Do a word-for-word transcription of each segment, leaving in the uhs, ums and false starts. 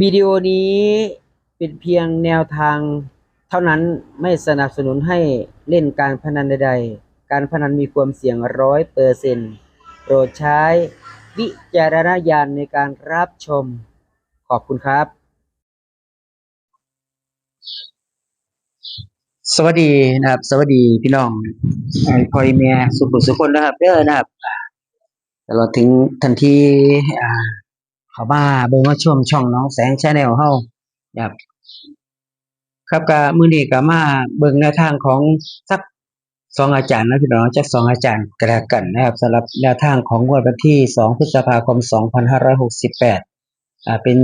วิดีโอนี้เป็นเพียงแนวทางเท่านั้น ไม่สนับสนุนให้เล่นการพนันใดๆ การพนันมีความเสี่ยงร้อยเปอร์เซ็นต์ โปรดใช้วิจารณญาณในการรับชม ขอบคุณครับ สวัสดีนะครับ สวัสดีพี่น้อง ไอ้พ่อแม่สุขุสุคนนะครับเด้อนะครับ ตลอดถึงท่านที่ อ่า เข้ามาเบิ่งมาชมช่องน้องแสง Channel เฮานะครับ ครับ ก็มื้อนี้ก็มาเบิ่งแนวทางของสักสองอาจารย์นะพี่น้อง จักสองอาจารย์ก็แล้วกันนะครับ สำหรับแนวทางของงวดวันที่สอง พฤษภาคม สองพันห้าร้อยหกสิบแปด อ่า เป็น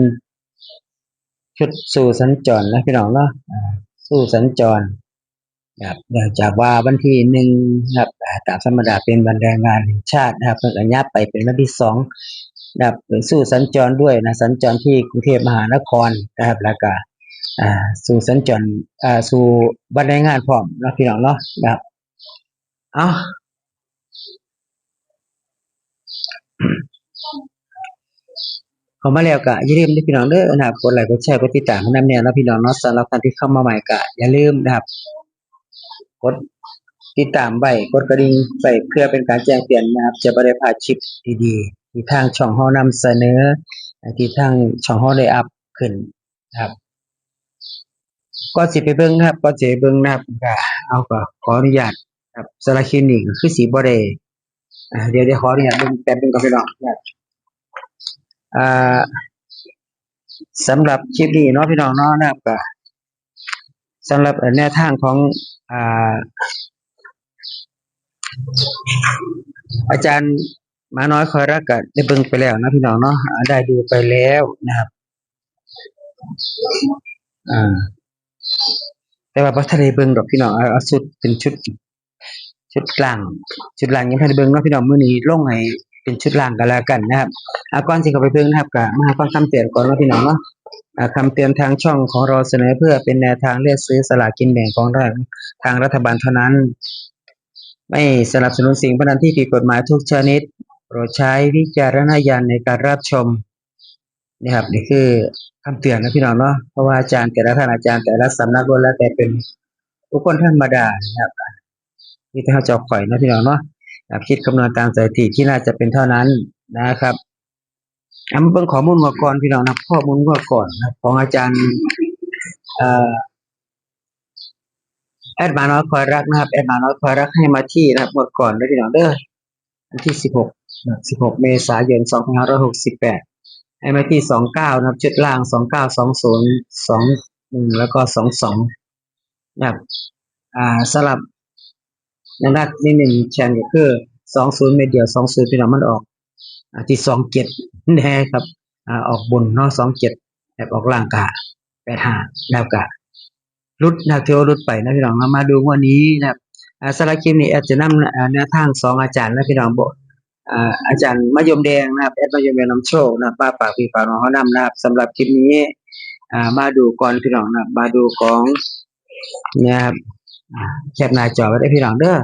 ชุดสู้สัญจรนะพี่น้องเนาะ อ่า สู้สัญจรนะครับ เนื่องจากว่าวันที่หนึ่งนะครับ อ่า ตามธรรมดาเป็นวันแรงงานแห่งชาตินะครับ เพิ่นก็ยับไปเป็นวันที่สองนะครับ เป็นสู้สัญจรด้วยนะ สัญจรที่กรุงเทพมหานครนะครับ แล้วก็ อ่า สู้สัญจร อ่า สู้วันแรงงานพร้อมเนาะพี่น้องเนาะนะครับ เอา เข้ามาแล้วก็อย่าลืมเด้อพี่น้องเด้อนะครับ กดไลค์ กดแชร์ กดติดตามให้นำแน่เนาะพี่น้องเนาะ สำหรับท่านที่เข้ามาใหม่ก็อย่าลืมนะครับ กดติดตามไว้ กดกระดิ่งไว้ เพื่อเป็นการแจ้งเตือนนะครับ จะบ่ได้พลาดคลิปดีๆ ที่ทางช่องเฮานำเสนอ ที่ทางช่องเฮาได้อัพขึ้นนะครับ ก่อนสิไปเบิ่งนะครับ ก่อนสิไปเบิ่งนะครับ ก็ เอา ก็ขออนุญาตครับ สำหรับคลิปนี้ก็คือสิบ่ได้ อ่า เดี๋ยว เดี๋ยวขออนุญาตเบิ่งแป๊บนึงก่อนพี่น้องนะครับ อ่า สำหรับคลิปนี้เนาะพี่น้องเนาะนะครับ ก็สำหรับ เอ่อ แนวทางของ อ่า อาจารย์หมาน้อยคอยรักก็ได้เบิ่งไปแล้วนะพี่น้องเนาะ อ่า ได้ดูไปแล้วนะครับ อ่า แต่ว่าบ่ทันได้เบิ่งดอกพี่น้อง เอา เอาชุด เป็นชุด ชุดล่าง ชุดล่างยังทันได้เบิ่งเนาะพี่น้อง มื้อนี้ลงให้เป็นชุดล่างก็แล้วกันนะครับ อ่า ก่อนสิเข้าไปเบิ่งนะครับ ก็มาฟังคำเตือนก่อนเนาะพี่น้องเนาะ อ่า คำเตือนทางช่องของเราเสนอเพื่อเป็นแนวทางเลือกซื้อสลากกินแบ่งของรัฐทางรัฐบาลเท่านั้น ไม่สนับสนุนสิ่งพนันที่ผิดกฎหมายทุกชนิด โปรดใช้วิจารณญาณในการรับชม นะครับ นี่คือคำเตือนนะพี่น้องเนาะ เพราะว่าอาจารย์แต่ละท่าน อาจารย์แต่ละสำนักล้วนแล้วแต่เป็นบุคคลธรรมดานะครับ มีแต่เฮาเจ้าข่อยนะพี่น้องเนาะ ครับ คิดคำนวณตามสถิติที่น่าจะเป็นเท่านั้นนะครับ เอามาเบิ่งข้อมูลงวดก่อนพี่น้องนะ ข้อมูลงวดก่อนนะครับ ของอาจารย์ เอ่อ แอดหมาน้อยคอยรักนะครับ แอดหมาน้อยคอยรักให้มาที่นะครับ งวดก่อนเด้อพี่น้องเด้อ วันที่สิบหกนะครับ สิบหก เมษายน สองพันห้าร้อยหกสิบแปด ให้มาที่ สองเก้า นะครับ ชุดล่าง สองเก้า สองศูนย์ สองหนึ่ง แล้วก็ สองสอง นะครับ อ่า สำหรับ นักๆ นิดหนึ่งแขนก็คือ สองศูนย์ เม็ดเดียว สองศูนย์ พี่น้อง มันออก อ่า ที่ สองเจ็ด นะครับ อ่า ออกบนเนาะ สองเจ็ด แบบออกล่างกะ แปดห้า แล้วกะ หลุดนะ ถือว่าหลุดไปนะพี่น้องเนาะ มาดูงวดนี้นะครับ อ่า สำหรับคลิปนี้แอดจะนำ อ่า แนวทางสองอาจารย์นะพี่น้อง บ่ อ่า อาจารย์มะยมแดงนะครับ แอดมะยมแดงนำโชคนะครับ มาฝากพี่ฝากน้องเขานำนะครับ สำหรับคลิปนี้ อ่า มาดูก่อนพี่น้องนะครับ มาดูของ นะครับ อ่า แคปหน้าจอไว้ได้พี่น้องเด้อ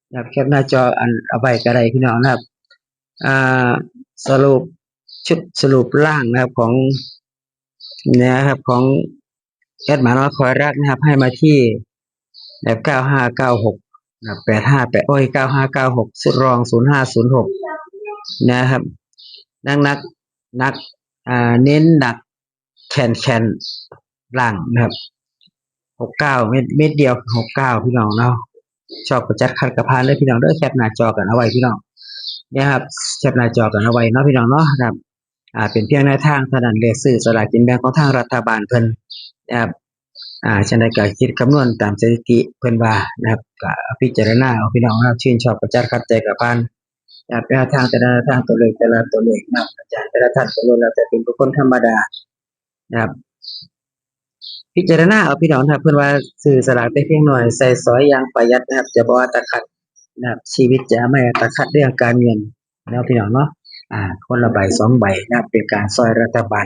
นะครับ แคปหน้าจออันเอาไว้ก็ได้พี่น้องนะครับ อ่า สรุป ชุดสรุปล่างนะครับ ของ นะครับ ของแอดหมาน้อยคอยรักนะครับ ให้มาที่ แบบ เก้าห้าเก้าหก นะครับ แปดห้าแปด โอ้ย เก้าห้าเก้าหก ชุดรอง ศูนย์ห้าศูนย์หก นะครับ นักนัก นัก อ่า เน้นหนัก แขนแขนล่างนะครับ หกเก้า เม็ด เม็ดเดียว หกเก้า พี่น้องเนาะ ชอบก็จัด ขัดก็ผ่านเลยพี่น้องเด้อ แคปหน้าจอกันเอาไว้พี่น้องนะครับ แคปหน้าจอกันเอาไว้เนาะพี่น้องเนาะครับ อ่า เป็นเพียงแนวทางเท่านั้น เลขซื้อสลากกินแบ่งของทางรัฐบาลเพิ่นนะครับ อ่า ฉะนั้นก็คิดคำนวณตามสถิติเพิ่นว่านะครับ ก็พิจารณาเอาพี่น้องนะครับ ชื่นชอบก็จัด ขัดใจก็ผ่านนะครับ แนวทางแต่ละแนวทาง ตัวเลขแต่ละตัวเลขนะครับ อาจารย์แต่ละท่านก็ล้วนแล้วแต่เป็นบุคคลธรรมดานะครับ พิจารณาเอาพี่น้องนะครับ เพิ่นว่าซื้อสลากได้เพียงน้อย ใช้สอยอย่างประหยัดนะครับ จะบ่อัตคัดนะครับ ชีวิตจะไม่อัตคัดเรื่องการเงินเนาะพี่น้องเนาะ อ่า คนละใบสองใบนะครับ เป็นการซอยรัฐบาล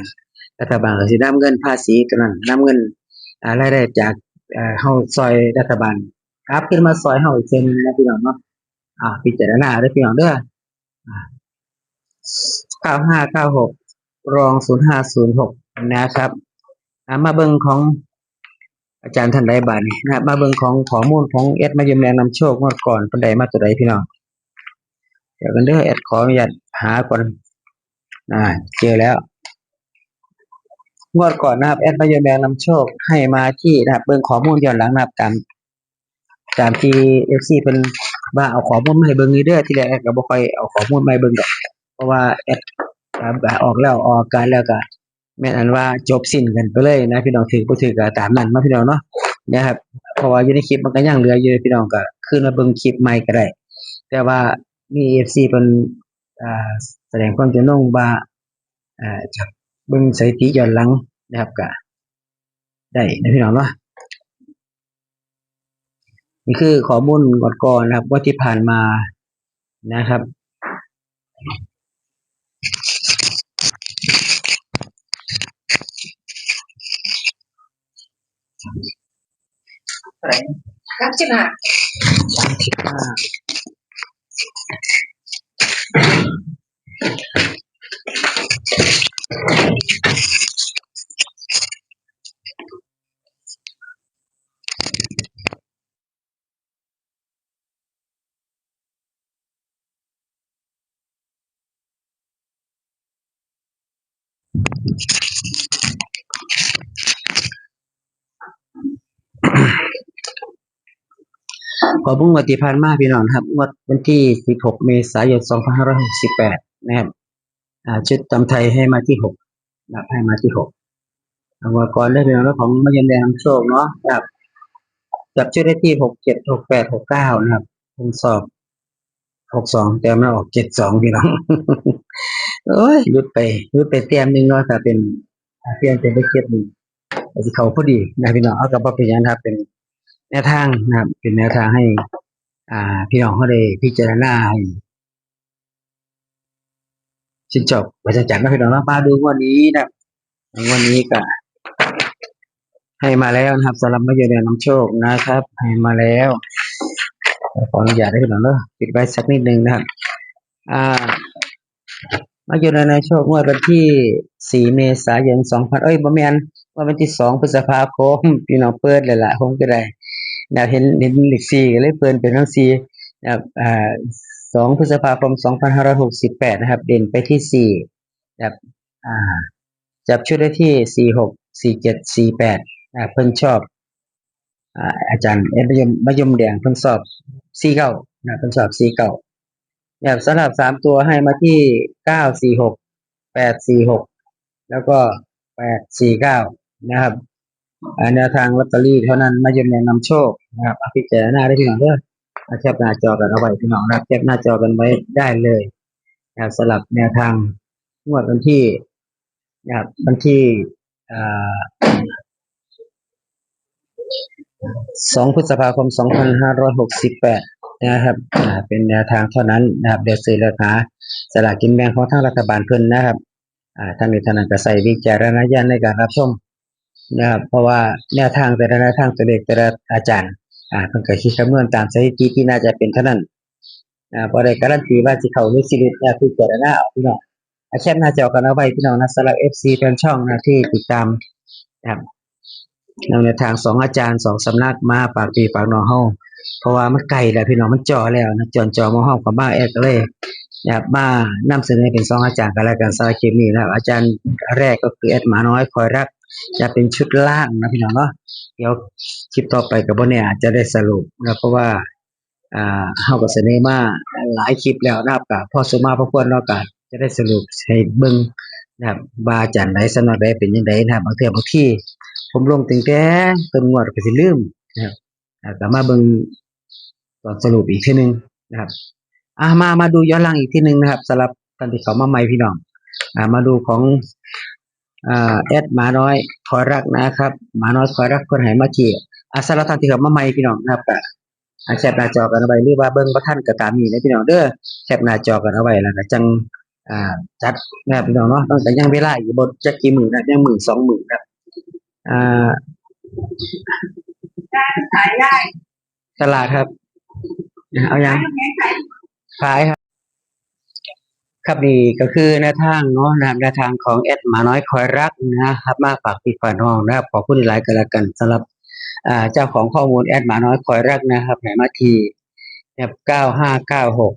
รัฐบาลก็สินำเงินภาษีตัวนั้น นำเงิน อ่า รายได้จาก เอ่อ เฮาซอยรัฐบาล กลับขึ้นมาซอยเฮาอีกเทื่อนึงนะพี่น้องเนาะ อ่า พิจารณาเด้อพี่น้องเด้อ อ่า เก้าห้าเก้าหก รอง ศูนย์ห้าศูนย์หก นะครับ อ่ะ มาเบิ่งของอาจารย์ท่านใดบาดนี้นะครับ มาเบิ่งของข้อมูลของแอดมายมแดงนำโชคงวดก่อนเพิ่นได้มาตัวใดพี่น้อง เดี๋ยวกันเด้อ แอดขออนุญาตหาก่อน อ่า เจอแล้ว งวดก่อนนะครับ แอดมายมแดงนำโชคให้มาที่นะครับ เบิ่งข้อมูลย้อนหลังนะครับ ตาม ตามที่เอฟซีเพิ่นว่าเอาข้อมูลมาให้เบิ่งอยู่เด้อ ทีแรกแอดก็บ่ค่อยเอาข้อมูลมาให้เบิ่งดอก เพราะว่าแอด อ่า ออกแล้ว ออกอากาศแล้วก็แม่นอันว่าจบสิ้นกันไปเลยนะพี่น้อง ถือบ่ถือก็ตามนั้นเนาะพี่น้องเนาะ นะครับ เพราะว่าอยู่ในคลิปมันก็ยังเหลืออยู่ พี่น้องก็คืนมาเบิ่งคลิปใหม่ก็ได้ แต่ว่ามีเอฟซีเพิ่น อ่า แสดงความจำนงว่า อ่า จะเบิ่งสถิติย้อนหลังนะครับ ก็ได้นะพี่น้องเนาะ นี่คือข้อมูลงวดก่อนนะครับ งวดที่ผ่านมานะครับ สามสิบห้า ขอเบิ่งงวดที่ผ่านมาพี่น้องนะครับ งวดวันที่สิบหกเมษายนสองพันห้าร้อยหกสิบแปดนะครับ อ่า ชุดตำไทยให้มาที่หกนะครับ ให้มาที่หก เอางวดก่อนเลยพี่น้อง ของมายมแดงนำโชคเนาะนะครับ จับชุดได้ที่หกเจ็ด หกแปด หกเก้านะครับ ผมสอบ หกสอง แต่มันออก เจ็ดสอง พี่น้อง โอ้ย หลุดไป หลุดไปแต้มหนึ่งเนาะ ถ้าเป็น อ่า เปลี่ยนเป็นเลขเจ็ดนี่ ก็สิเข้าพอดีนะพี่น้อง เอาก็บ่เป็นหยังนะครับ เป็นแนวทางนะครับ เป็นแนวทางให้ อ่า พี่น้องเขาได้พิจารณาให้ชื่นชอบว่าจั่งซั้นเนาะพี่น้องเนาะ มาดูงวดนี้นะครับ งวดนี้ก็ให้มาแล้วนะครับ สำหรับมายมแดงนำโชคนะครับ ให้มาแล้ว ขออนุญาตให้พี่น้องเนาะ ปิดไว้สักนิดนึงนะครับ อ่า มายมแดงนำโชคงวดวันที่สี่เมษายนสองพัน เอ้ย บ่แม่น งวดวันที่สองพฤษภาคม พี่น้องเปิดเลยล่ะ ผมก็ได้ อยากเห็น เห็นเลขสี่ก็เลยเปิดเป็นทั้งสี่นะครับ อ่า สองพฤษภาคมสองพันห้าร้อยหกสิบแปดนะครับ เด่นไปที่สี่นะครับ อ่า จับชุดได้ที่สี่หก สี่เจ็ด สี่แปด อ่า เพิ่นชอบ อ่า อาจารย์เอสมายม มายมแดงเพิ่นชอบสี่เก้านะ เพิ่นชอบสี่เก้า นะครับ สำหรับสามตัวให้มาที่เก้าสี่หก แปดสี่หก แล้วก็แปดสี่เก้า นะครับ อ่า แนวทางลอตเตอรี่เท่านั้น มายมแดงนำโชคนะครับ เอาพิจารณาได้พี่น้องเด้อ เอาแคปหน้าจอกันเอาไว้พี่น้องนะครับ แคปหน้าจอกันไว้ได้เลยนะครับ สำหรับแนวทางงวดวันที่นะครับ วันที่ อ่า สองพฤษภาคมสองพันห้าร้อยหกสิบแปดนะครับ อ่า เป็นแนวทางเท่านั้นนะครับ เดี๋ยวซื้อราคาสลากกินแบ่งของทางรัฐบาลเพิ่นนะครับ อ่า ทั้งนี้ทั้งนั้นก็ใช้วิจารณญาณในการรับชมนะครับ เพราะว่าแนวทางแต่ละแนวทางตัวเลขแต่ละอาจารย์ อ่า เพิ่นก็คิดคำนวณตามสถิติที่น่าจะเป็นเท่านั้น อ่า บ่ได้การันตีว่าสิเข้าหรือสิหลุดนะ พิจารณาเอาพี่น้อง อ่า แคปหน้าจอกันเอาไว้พี่น้องนะ สำหรับเอฟซีแฟนช่องนะที่ติดตามนะครับ นำแนวทางสองอาจารย์สองสำนักมาฝากพี่ฝากน้องเฮา เพราะว่ามันใกล้แล้วพี่น้อง มันจ่อแล้วนะ จวนจ่อมองห้องกับบ้าแอดก็เลยนะครับ มานำเสนอเป็นสองอาจารย์กันแล้วกันสำหรับคลิปนี้นะครับ อาจารย์แรกก็คือแอดหมาน้อยคอยรัก จะเป็นชุดล่างนะพี่น้องเนาะ เดี๋ยวคลิปต่อไปก็บ่แน่อาจจะได้สรุปนะ เพราะว่า อ่า เฮาก็เสนอมาหลายคลิปแล้วนะครับ ก็พอสมมาพอควรเนาะ ก็จะได้สรุปให้เบิ่งนะครับ ว่าอาจารย์ใดสำนักใดเป็นจั่งใดนะครับ บางเทื่อบางทีผมลงตั้งแต่ต้นงวดก็สิลืมนะครับ อ่า ก็มาเบิ่งตอนสรุปอีกเทื่อนึงนะครับ อ่า มา มาดูย้อนหลังอีกเทื่อนึงนะครับ สำหรับท่านที่เข้ามาใหม่พี่น้อง อ่า มาดูของ อ่า แอดหมาน้อยคอยรักนะครับ หมาน้อยคอยรักเพิ่นให้มาที่ อ่า สำหรับท่านที่เข้ามาใหม่พี่น้องนะครับ ก็ อ่า แคปหน้าจอกันเอาไว้ หรือว่าเบิ่งบ่ทันก็ตามนี้นะพี่น้องเด้อ แคปหน้าจอกันเอาไว้ แล้วก็จั่ง อ่า จัดนะครับพี่น้องเนาะ มันก็ยังเวลาอีกบ่จักกี่มื้อนะ ยังมื้อสองมื้อนะ อ่า ขายได้ ตลาดครับ เอายัง ขายครับ ครับ นี่ก็คือแนวทางเนาะนะครับ แนวทางของแอดหมาน้อยคอยรักนะครับ มาฝากพี่ฝากน้องนะครับ ขอบคุณหลายๆ กันแล้วกันสำหรับ อ่า เจ้าของข้อมูลแอดหมาน้อยคอยรักนะครับ ให้มาที่ นะครับ เก้าห้าเก้าหก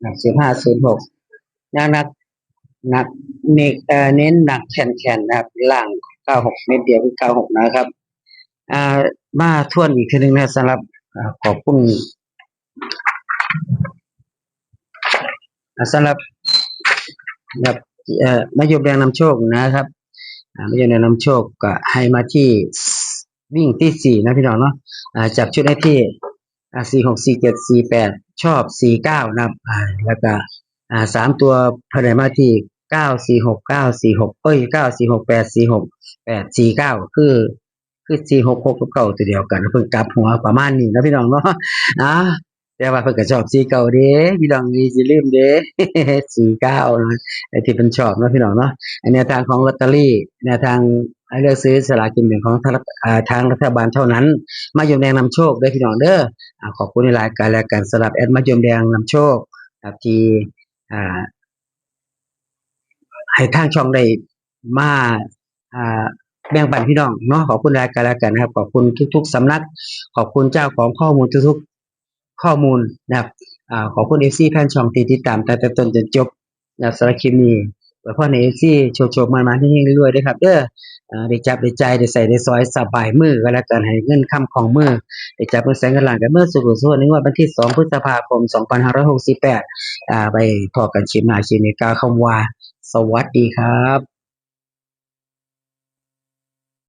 นะครับ สิบห้าศูนย์หก นะ หนัก หนัก เน้น เอ่อ เน้นหนักแข็งๆ นะครับ ล่าง เก้าหก เม็ดเดียวคือ เก้าหก นะครับ อ่า มาทวนอีกทีหนึ่งนะครับ สำหรับ อ่า ขอบคุณ อ่า สำหรับ แบบ เอ่อ มะยมแดงนำโชคนะครับ อ่า มะยมแดงนำโชคก็ให้มาที่วิ่งที่สี่นะพี่น้องเนาะ อ่า จับชุดให้ที่ อ่า สี่หก สี่เจ็ด สี่แปด ชอบ สี่เก้า นะครับ อ่า แล้วก็ อ่า สามตัวเพิ่นให้มาที่ เก้าสี่หก เก้าสี่หก เอ้ย เก้าสี่หก แปดสี่หก แปดสี่เก้า คือ คือ สี่หกหก กับ เก้า ตัวเดียวกัน เพิ่นกลับหัวประมาณนี้นะพี่น้องเนาะ อ่า แต่ว่าเพิ่นก็ชอบ สี่เก้า เด้ พี่น้องอย่าลืมเด้ สี่เก้า นะ ไอ้ที่เพิ่นชอบเนาะพี่น้องเนาะ อันแนวทางของลอตเตอรี่ แนวทางให้เลือกซื้อสลากกินแบ่งของทางรัฐ อ่า ทางรัฐบาลเท่านั้น มะยมแดงนำโชคเด้อพี่น้องเด้อ อ่า ขอบคุณหลายๆ กันแล้วกันสำหรับแอดมะยมแดงนำโชคครับ ที่ อ่า ให้ทางช่องได้มา อ่า แบ่งปันพี่น้องเนาะ ขอบคุณหลายๆ กันแล้วกันนะครับ ขอบคุณทุกๆ สำนัก ขอบคุณเจ้าของข้อมูลทุกๆ ข้อมูลนะครับ อ่า ขอบคุณ เอฟซี แฟนช่องที่ติดตามตั้งแต่ต้นจนจบนะครับ สำหรับคลิปนี้ ขอให้ เอฟซี โชคๆ มันๆ เฮงๆ รวยๆ ด้วยครับเด้อ อ่า ได้จับได้จ่ายได้ใช้ได้สอยสบายมือก็แล้วกัน ให้เงินคำคล่องมือ ได้จับเงินแสนเงินล้านกันเมื่อสู่สู่ในงวดวันที่ สอง พฤษภาคม สองพันห้าร้อยหกสิบแปด อ่า ไปพ้อกันคลิปหน้า คลิปนี้กล่าวคำว่า สวัสดีครับ